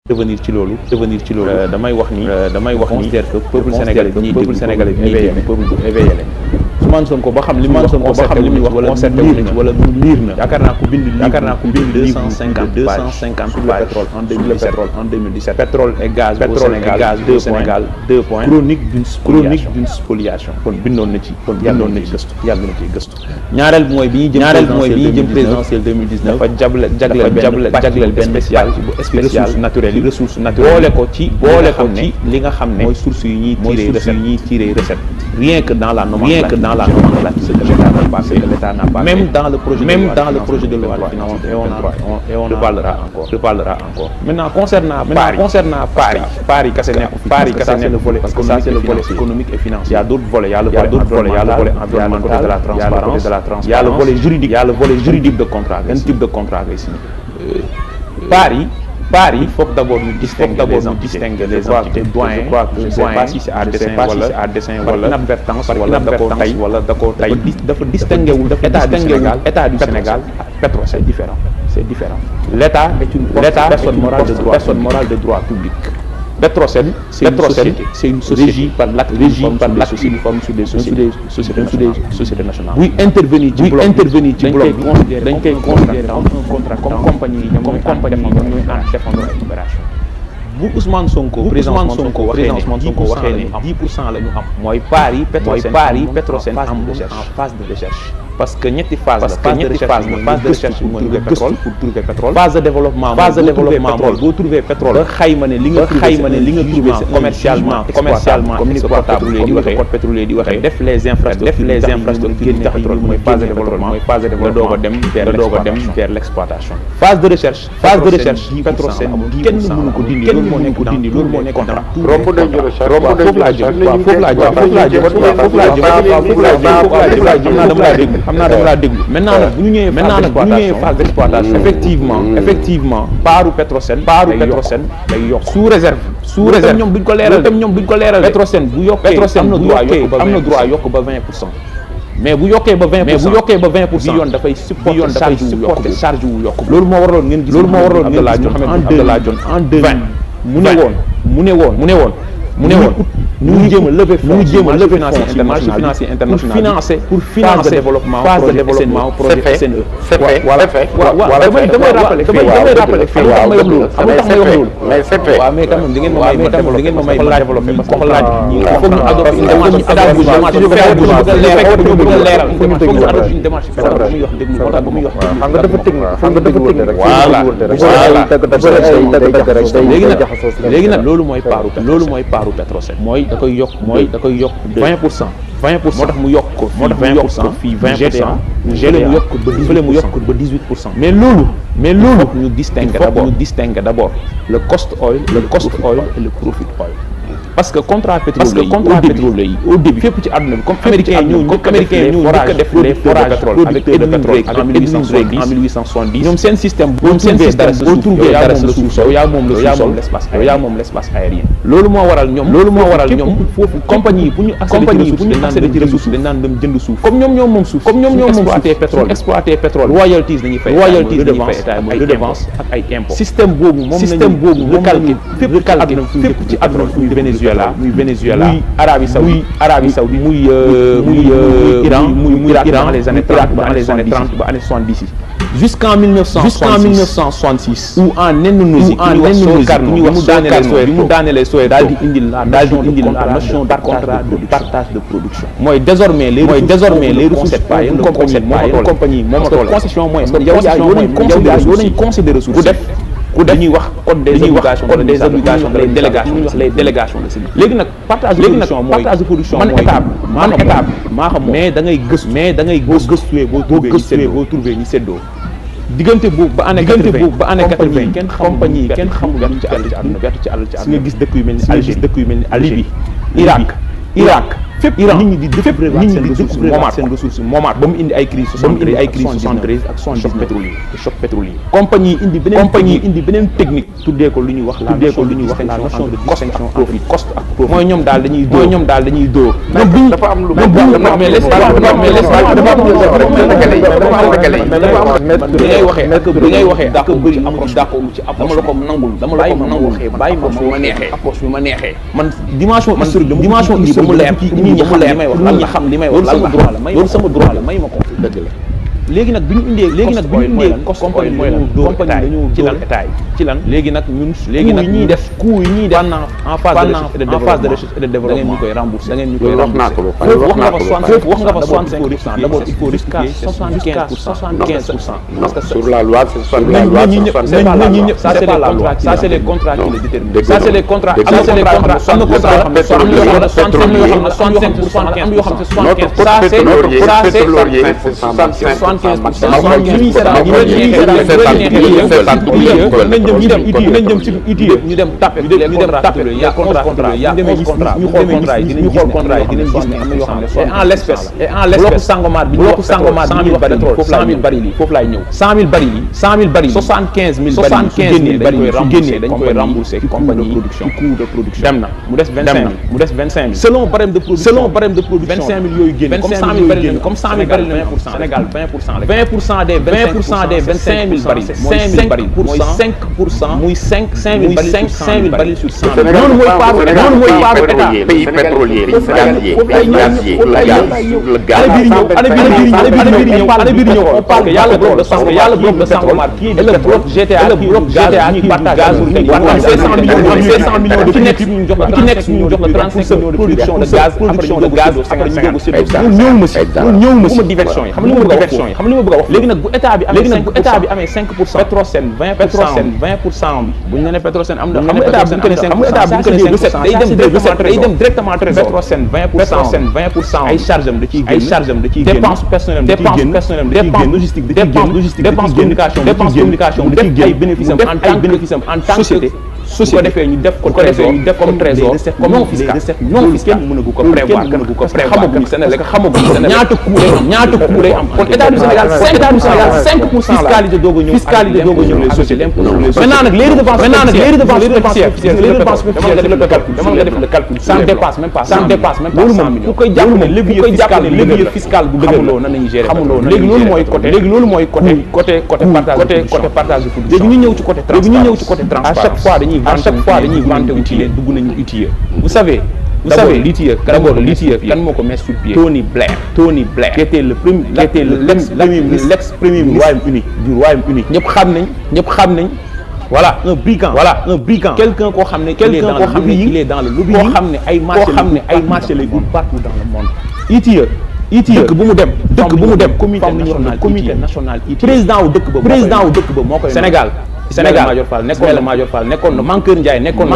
revenir ci loolu damay wax ni considère que peuple sénégalais bi ñuy déglu peuple bu éveillé la Ousmane Sonko ba xam li mu wax wala concerté wu na wala mu liir na yaakaar naa ko bind 250 pages sur le pétrole en 2017 pétrole et gaz au Sénégal 2 points chronique d'une spoliation kon bindoon na ci yàgg na ci gëstu ñaareel mooy bi ñuy jëm présidentielle 2019 dafa jagleel benn spécial ressources naturelles boole ko ci li nga xam ne mooy sources yi ñuy tirer recette rien que dans la nomenclature ce que l'État n'a pas même dans le projet de loi de finances et on reparlera encore maintenant concernant Paris kese nekk le volet parce que ça c'est le volet économique et financier il y a d'autres volets il y a le volet environnemental de la transparence il y a le volet juridique de contrat quel type de contrat ngay signé Paris, il faut d'abord nous distinguer les entités. Je ne sais pas si c'est à dessein wala inadvertance wala d'accord dafa distinguer wul état du Sénégal ak Petro c'est différent l'État est une personne morale de droit public. Petrosen, c'est une société régie par l'acte uniforme sur des sociétés nationales. Oui, intervenir ci bloc dañ koy considérer comme un contrat comme compagnie ñoom ñooy ànd defandoo ay opération. bu Ousmane Sonko waxee ne 10% la ñu am mooy Paris Petrosen en phase de recherche. parce que ñetti phase la phase de recherche pour trouver pétrole phase de développement boo trouver pétrole ba xayma ne li nga trouver commercialement exportable code pétrolier di waxee def les infrastructures de pétrole mooy phase de développement nga doog a dem vers l'exploitation phase de recherche Petrosen kenn mënu ko dindi loolu moo nekk contrat foofu laa jëm xam naa dama laa déglu maintenant nag bu ñu ñëwee phase d'exploitation effectivement paaru Petrosen day yokk sous réserve ñoom duñ ko leeral Petrosen bu yokkee am na droit yokk ba 20%. mais bu yokkee ba 20% bi yoon dafay supporter charge wu yokk loolu moo waraloon ngeen gis Abdallah Dionne en 2020 mu ne woon ñu ngi jéem a lever marché financier international pour financer développement projet SNE. damay rappeler mais CP waaw mais quand même di ngeen ma may ma développer parce que laaj ñi il faut ñu adopter une démarche une démarche ba muy wax déglu xam nga dafa technique rek voilà léegi nag loolu mooy paaru Petrosen mooy da koy yokk 20%. moo tax mu yokk ko fii 20% fële mu yokk ba 18%. mais loolu ñu distinguer d'abord le cost oil et le profit oil. parce que contrat pétrolier yi au début fépp ci àdduna bi comme américain ñoo njëkk a def les forages de pétrole avec Edwin Drake en 1870 ñoom seen système boo trouvé dara sa suuf yow yaa moom l'espace aérien loolu moo waral ñoom foofu compagnie yi bu ñu accéder ci ressources dañ naan dem jënd suuf comme ñoom moom suuf exploiter pétrole royalties dañuy fay état mooy redevance ak ay impôts système boobu moom calqué fépp ci àdduna Venezuela muy Arabie Saoudite muy Iran dans les années 30 ba années 70 jusqu'en 1966 où en Indonésie bi mu daanelee Suez daal di indil la notion de contrat de partage de production mooy désormais les ressources pas une compagnie moomatoo la concession mooy yow nañ considérer ressources ku def ñuy wax code des obligations les délégations de service léegi nag partage de production man état maa xam mais da ngay gëstuwee boo trouvé ñi séddoo diggante boobu ba année 80 kenn xamul gerte ci àll ci àdduna si nga gis dëkk yu mel ni Algérie Libye Irak fépp Iran nit ñi di découvrir seen ressources moomaat ba mu indi ay crise 73 ak choc pétrolier compagnie indi beneen technique tuddee ko lu ñuy wax la notion de distinction entre cost ak profit mooy ñoom daal dañuy dóor dafa am lu mais laisse bi ngay waxee daa ko bëri approche dama la ko nangul bàyyi ma fu ma neexee approche bi ma neexee man dimension historique ba mu leer nit ñi xam li may wax loolu sama droit la may ma ko dëgg la léegi nag bi ñu indee compagnie dañoo dóor état yi ci lan léegi nag ñuy def coût yi ñuy def en phase de recherche et de développement da ngeen ñu koy rembourser wax nga fa 65% d'abord il faut risquer 75% parce que sur la loi ça c'est les contrats qui le déterminent ça c'est les contrats am na contrat yoo xam ne 65% am yoo xam ne 75% nañ dem ci ITIE ñu dem tapé ya contrat ñu xool contrat yi dinañ gis ne am na yoo xam ne en l'espèce bloc Sangomar bi 100 000 barils yi foofu laay ñëw 100 000 barils 75 000 barils su génnee dañ koy rembourser compagnie de production coût de production dem na mu des 25 000 selon barème de production 25 000 yooyu génn comme 100 000 barils Sénégal 20% des 25 000 barils mooy 5% muy 5 000 barils sur 100 000 noonu mooy paaru état pays pétrolier gazier le gaz année bii di ñëw on parle y a le bloc de Sangomar qui est le bloc GTA qui partage gaz 500 millions de ci nekk ñu jox la 35 millions de production de gaz après ñu doog a ñëw ma si diversion yi xam li ma bëgg a wax léegi nag bu état bi amee 5% Petrosen 20% bi bu ñu nee Petrosen am na xam nga état bu ñu ko nee 5% day dem directement trésor Petrosen 20% ay charge am da ciy génn dépense personnelle da ciy génn logistique da ciy génn dépense communication da ciy génn ay bénéfice am en tant que société su ko defee ñu def ko trésor comme non fiscal kenn mënagu ko prévoir xamaguñu Sénégal ñaata coût lay am kon état du Sénégal 5% fiscalité doog a ñëw les sociétés maintenant nag les redevances demal nga def le calcul ça ne dépasse même pas 100 millions ku koy jàpp ne levier fiscal bu dëgg la nañu gérer léegi loolu mooy côté partage de production léegi ñu ñëw ci côté transport à chaque fois dañuy vanter ITIE dugg nañu ITIE vous savez l'ITIE kan moo ko mettre sur pied Tony Blair qui était l'ex-premier ministre du Royaume-Uni ñëpp xam nañ voilà un brigand quelqu'un koo xam ne il est dans le lobbying koo xam ne ay marché lay ut partout dans le monde ITIE dëkk bu mu dem comité national ITIE président wu dëkk ba moo koy Sénégal Madior Fall nekkoon na Mankeur Ndiaye nekkoon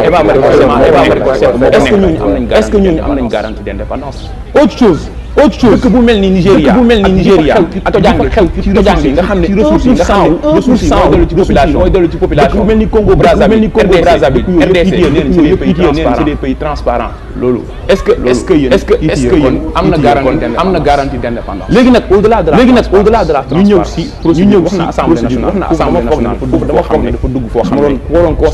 Eva Marie est-ce que ñooñu am nañ garantie d'indépendance autre chose dëkk bu mel ni Nigéria ak tojange nga xam ne ressources yi mooy dellu ci population bu mel ni Congo Brazzaville RDC nee na c'est des pays transparents loolu est-ce que yéen am na garantie d'indépendance léegi nag au-delà de la ñu ñëw si wax na assemblée nationale dama xam ne dafa dugg foo xam ne waroon ko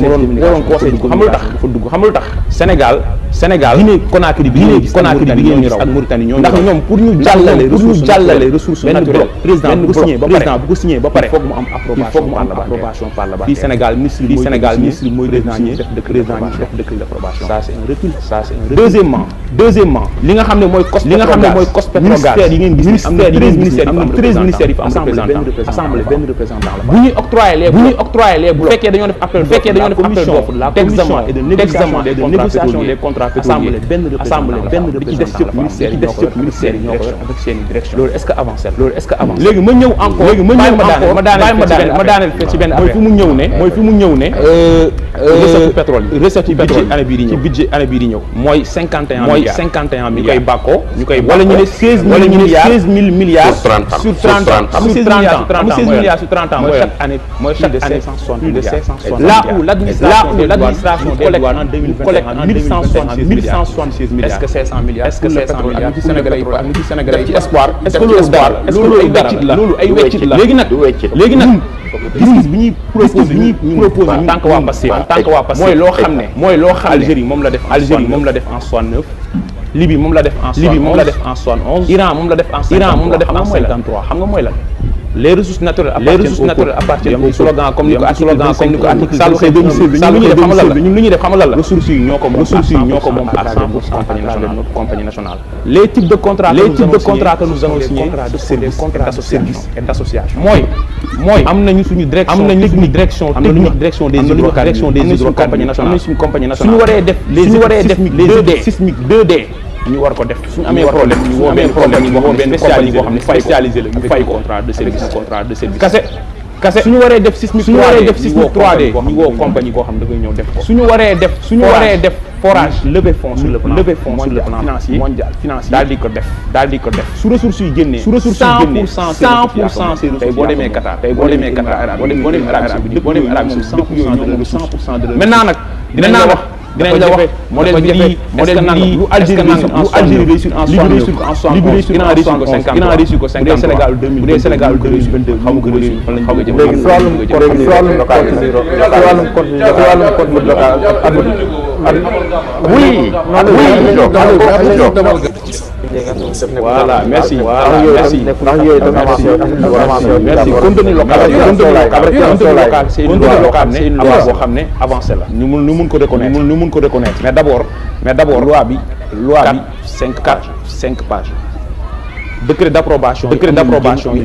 xam lu tax Sénégal Guinée Conakry bi ngeen ak Mauritanie ñoo ndax ñoom pour ñu jàllale ressources naturelles président bu ko signé ba pare foog mu am approbation parlementaire fii Sénégal ministre mooy def décret d'approbation ça c'est un recul deuxièmement li nga xam ne mooy cost pétrogaz yi ngeen gis am na 13 ministères yi fa assemblée benn représentant la bu ñuy octroyer les blocs bu fekkee dañoo def appel d'offre la commission et de négociation des contrats pétroliers assemblée benn représentant ministère yi ñoo ko yor avec seen direction loolu est-ce que avancé léegi ma ñëw encore ma daaneel ci benn affaire mooy fi mu ñëw ne recette pétrole année bii di ñëw mooy 51 milliards ñu koy wala ñu ne 16 000 milliards sur 30 ans mooy chaque année plus de 560 là où l'administration collecte en 2021 1176 milliards est-ce que 500 milliards est-ce que 500 milliards ak ci Sénégalais ci espoir est-ce que loolu ay weccit la loolu ay weccit la léegi nag gis-gis bi ñuy proposé en tant que waa Pastef mooy loo xam ne Algérie moom la def en 69 Libye moom la def en 71 Iran moom la def en 53 xam nga mooy lan les ressources naturelles appartiennent au slogan comme ni ko article Sall xëy 2016 ñun li ñuy def xam nga lan la ressources yi ñoo ko moom à 100% notre compagnie nationale les types de contrats que nous avons signés de service et d'association mooy am nañu suñu direction des hydrocarbures am nañu suñu compagnie nationale suñu waree def les ED sismique 2D ñu war ko def suñu amee problème ñu woo benn compagnie boo xam ne spécialisé la ñu fay contrat de service kase suñu waree def sismique 3D ñu woo compagnie boo xam ne da koy ñëw def ko suñu waree def forage lever fonds sur le plan financier daal di ko def su ressources yi génnee 100% tey boo demee Qatar boo demee Arabie Saoudite maintenant nag dinañ la wax modèle bi lu Algérie réussir en 69 Iran réussir ko 50 bu dee Sénégal 2022 xam nga réussir fan lañ bëgg a jëm wàllum code local oui voilà merci contenu local c'est une loi boo xam ne avancé la ñu mun ko reconnaître mais d'abord loi bi 5 pages décret d'approbation yi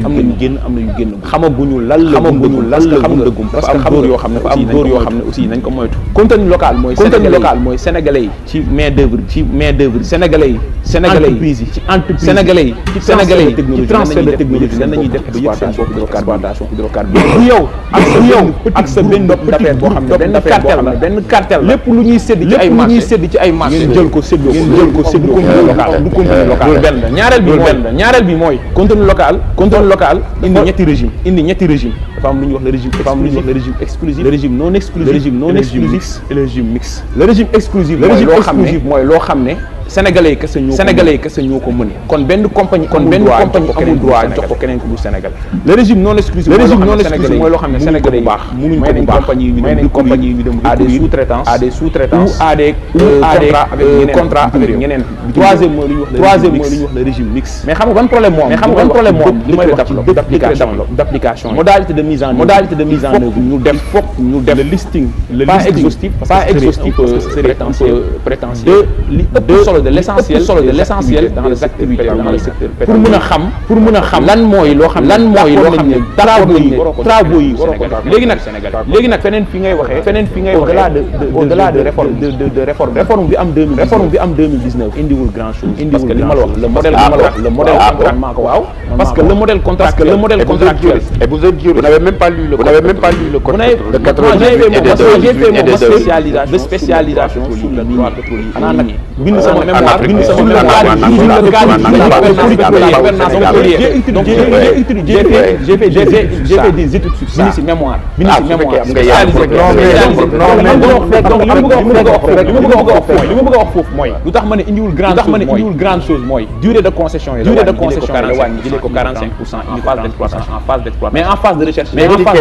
am nañu génn xamaguñu lan la dëggum parce que xam yoo xam ne aussi nañ ko moytu contenu local mooy sénégalais yi ci main d'œuvre sénégalais yi entreprise yi ci transfert de technologie nan lañuy def ba yëg seen bopp hydrocarbures bu yow ak sa benn d'affaire boo xam ne benn cartel lépp lu ñuy sédd ci ay marché ngeen jël ko séddoo du contenu local ñaareel bi mooy contenu local indi ñetti régime dafa am lu ñuy wax le régime exclusif le régime non exclusif et le régime mixte le régime exclusif mooy loo xam ne sénégalais yi kese ñoo ko mën kon benn compagnie amul droit jox ko keneen ku dul Sénégal le régime non exclusif mooy loo xam ne sénégalais yi baax mënuñ ko bu baax may compagnie yi ñu dem à des sous-traitances ou à des contrats avec ñeneen troisième mooy lu ñuy wax le régime mixte mais xam nga ban problème moom li may wax d'application modalité de mise en œuvre ñu dem le listing pas exhaustif serait un peu prétentieux li ëpp solo de l'essentiel dans les activités dans le secteur pétrolier pour mën a xam lan mooy loo xam ne travaux yi léegi nag feneen fi ngay waxee au-delà de réforme bi am 2019 indiwul grand chose parce que li ma la wax le modèle contractuel parce que le modèle contractuel et vous n'avez même pas lu le code de 90 j'ai fait mon spécialisation sur le droit pétrolier xanaa nag bind sama mémoire j'ai fait des études sur ça bind si mémoire li ma bëgg a wax foofu mooy lu tax ma ne indiwul grande chose mooy durée de concession yi la wàññi jëlee ko 45% en phase d'exploitation mais en phase de recherche malheureusement